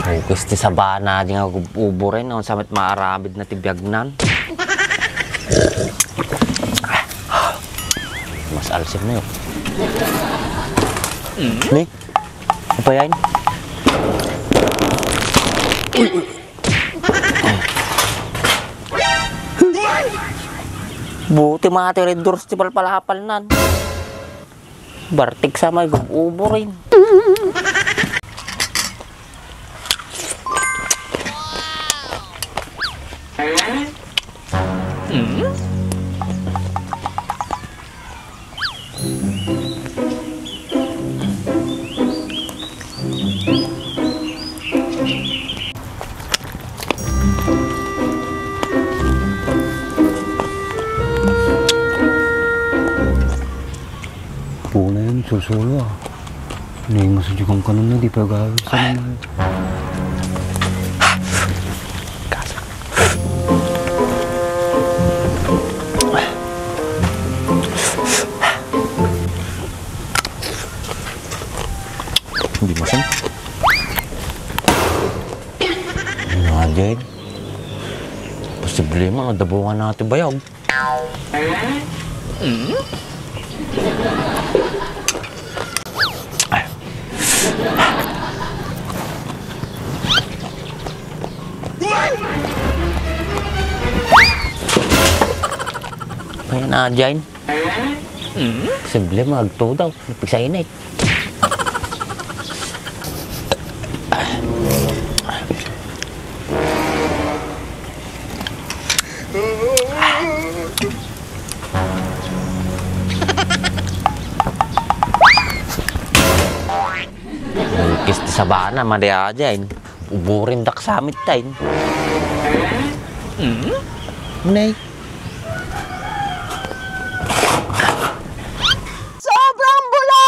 Focus ti sabana di nga ubo rin on samet maarabid na tibiyagnan. Mas alsip na yun. Ni? Apa yan? Buti mga tiridors ti palpalapal nan. Bartik sa may ubo rin. Puna yun, susulo ah. Hindi mo sa jukang kanon na, di pa gawin sa naman. Hindi masan. Ano nga dyan? Posible mga dabungan natin bayag. Kaya na dyan. Posible magto daw. Napigsa init. Kis ti sabana madaya dyan. Uburin dak samit tayo. Nay. Sobrang bula!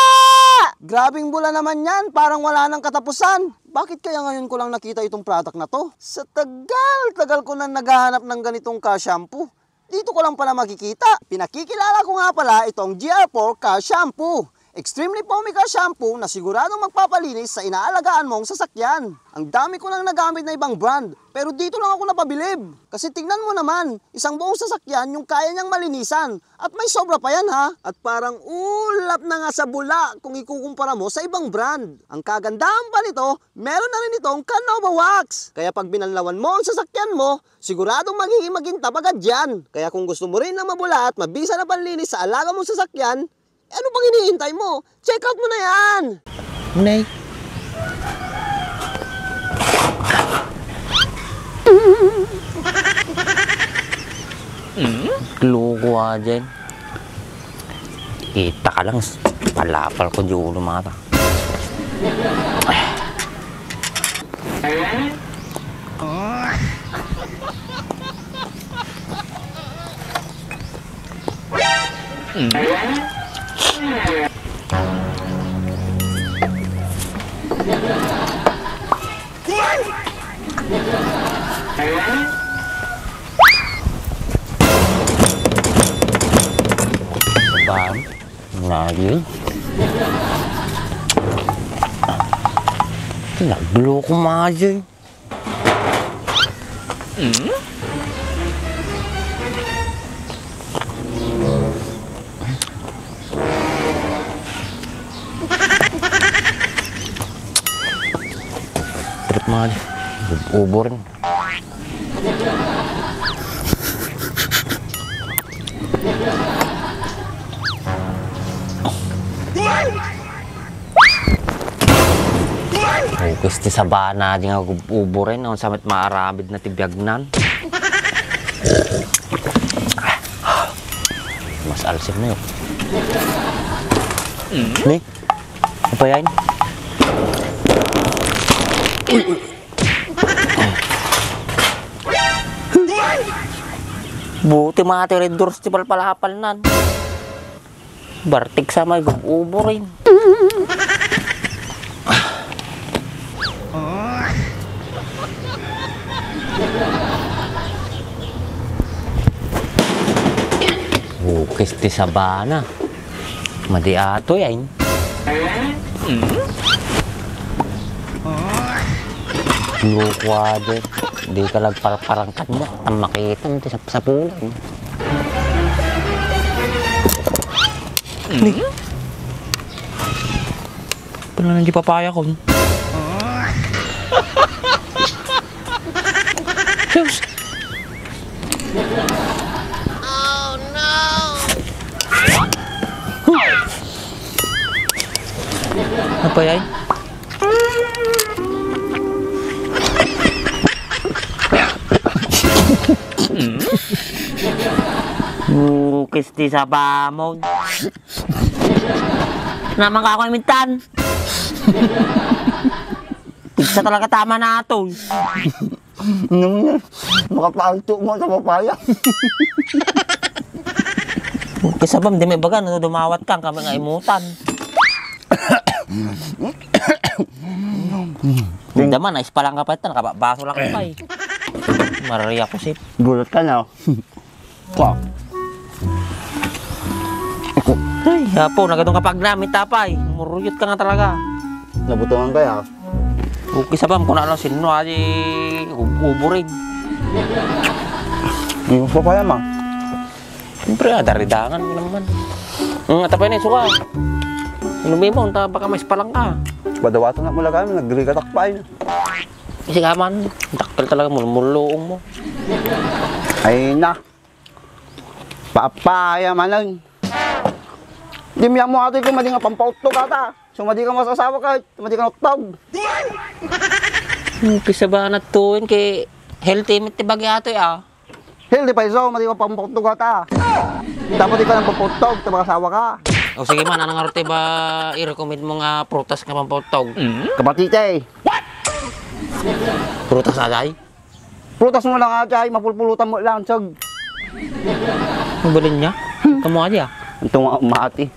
Grabing bula naman yan, parang wala nang katapusan. Bakit kaya ngayon ko lang nakita itong product na to? Sa tagal ko na naghahanap ng ganitong car shampoo. Dito ko lang pala makikita. Pinakikilala ko nga pala itong GR4 car shampoo. Extremely foamy car shampoo na siguradong magpapalinis sa inaalagaan mong sasakyan. Ang dami ko nang nagamit na ibang brand, pero dito lang ako napabilib. Kasi tingnan mo naman, isang buong sasakyan yung kaya niyang malinisan. At may sobra pa yan ha. At parang ulap na nga sa bula kung ikukumpara mo sa ibang brand. Ang kagandahan pa nito, meron na rin itong Canova Wax. Kaya pag binanlawan mo ang sasakyan mo, siguradong magiging magintab agad yan. Kaya kung gusto mo rin ng mabula at mabisa na panlinis sa alaga mong sasakyan, ano bang hinihintay mo? Check out mo na yan! Nay. Loko ka dyan. Kita ka lang. Palapal ko dyan ulo mga ta. Bang, lagi. Naglo ko mga dyan. Trip mga dyan. Ubo rin. Focus ti sabana di nga ubo rin on samet maarabid na tibiyagnan. Mas alsip na yun. Ni? Apa yan? Buti mga tiridors ti palpalapal nan. Bartik sa may ubo rin. Bukis ti sabana. Madiato yan. Lukwade. Di ka lang parangkat mo. Ang makita mo sa pulan. Pala na di papaya ko. Sus! Oh no! Apa yan? Kisti sa bamon. Naman ka ako imintan. Tigsa talaga tama na ito. Makapalto mo sa papaya. Kisa ba, hindi may baga, dumawat kang kami nga imutan. Hindi man, nais pa lang kapitan, baso lang pa eh. Marariya ko sip. Gulat ka na. Wow. Ay, hapo, nagadong kapag namin tapay. Muruyot ka nga talaga. Nabutungan kaya. Okay sa bam, kung na lang sino ay uburin. Yung papaya ma. Siyempre, daridangan mo naman. Tapay na yung suka. Inumin mo, baka mais pa lang ka. Badawatan na mula kami, nagri-katakpay. Kasi kaman, takal talaga mo, muluong mo. Ay na. Papaya malang. Di mo ate kung madi nga pampautog ata. Sumadi ka masasawa ka, sumadi ka notog. Kisa ba natuin kay healthy mit tibagi ato ah. Hindi pa iso, madi ka pampautog ata. Dapat di ka nang pampautog, tabakasawa ka. O sige man, anong arte ba i-recommend mo nga prutas nga pampautog? Kapatite. Prutas aday? Prutas mo lang ate, mapulpulutan mo lang, sag. Mabalin niya? Kamu aja? Itong umati.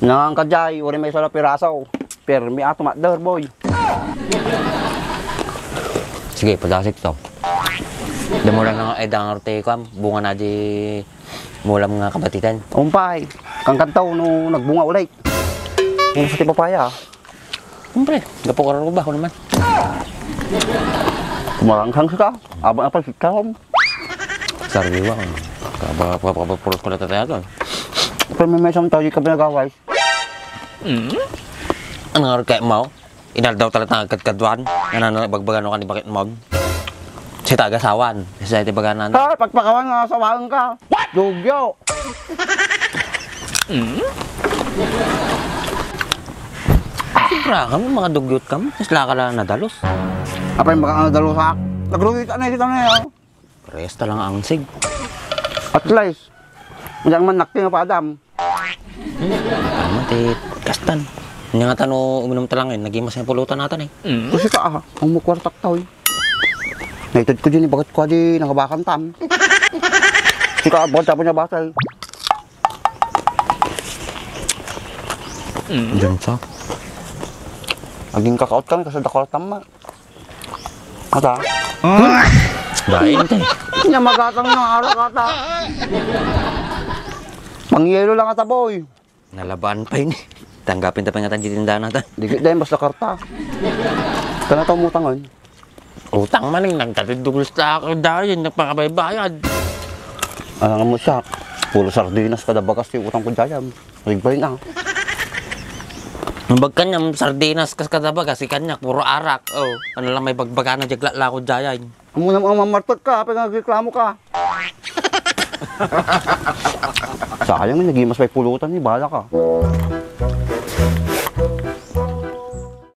Nangang kajay, uri may sala pirasaw. Pero may ato matdar, boy. Sige, padasik to. Damo lang nga edang arte ko, bunga na di mulam nga kabatitan. Umpay, kang kantaw no nagbunga ulit. Yung sa tipapaya. Siyempre, gapok ba ako naman. Kumaranghang ka, abang apal sikam. Sariwa ko. Kapapapapapurot ko na tataya to. Pero may isang tayo ka pinagaway. Ano nga kaya mo? Inal daw talaga kadkadwan. Nananabagbagan ka ni bakit mo? Si tagasawan. Si iti baganan. Ha, pagpakawan nga sawaan ka. Dugyo. Siyempre kami, mga dugyot kami. Isla ka lang nadalos. Apay baka dalusak. Nagrugi ka na ito na yun. Resta lang ang sig. At least, hindi man nakti nga pa Adam. Ano ti kastan. Hindi nga tano uminom talangin. Nagimas na pulutan natin eh. Kasi ka ang mukwartak tao eh. Naitad ko din bakit ko di nakabakan tam. Kasi ka bakit sabi niya basal. Diyan sa? Aging kakaot kami kasi dakol tama. Ata? Bain tayo. Niya magatang ng araw kata. Mangyelo lang ata boy. Nalabaan pa yun eh. Tanggapin tayo nga tayo tindahan natin. Digit dahil basta karta. Kana tao mutangon. Utang maning nagtatidugol sa akin dahil nagpakabaybayad. Alam mo siya, puro sardinas kada bagas yung utang ko dyan. Rigbay na. Ang bag kanya, sardinas kas kadaba kasi kanya, puro arak. Oh, ano lang may bagbaga na jagla la ko dyan. Amo na mga mamartot ka, pag nagreklamo ka. Sayang, nagimas may pulutan ni bala ka.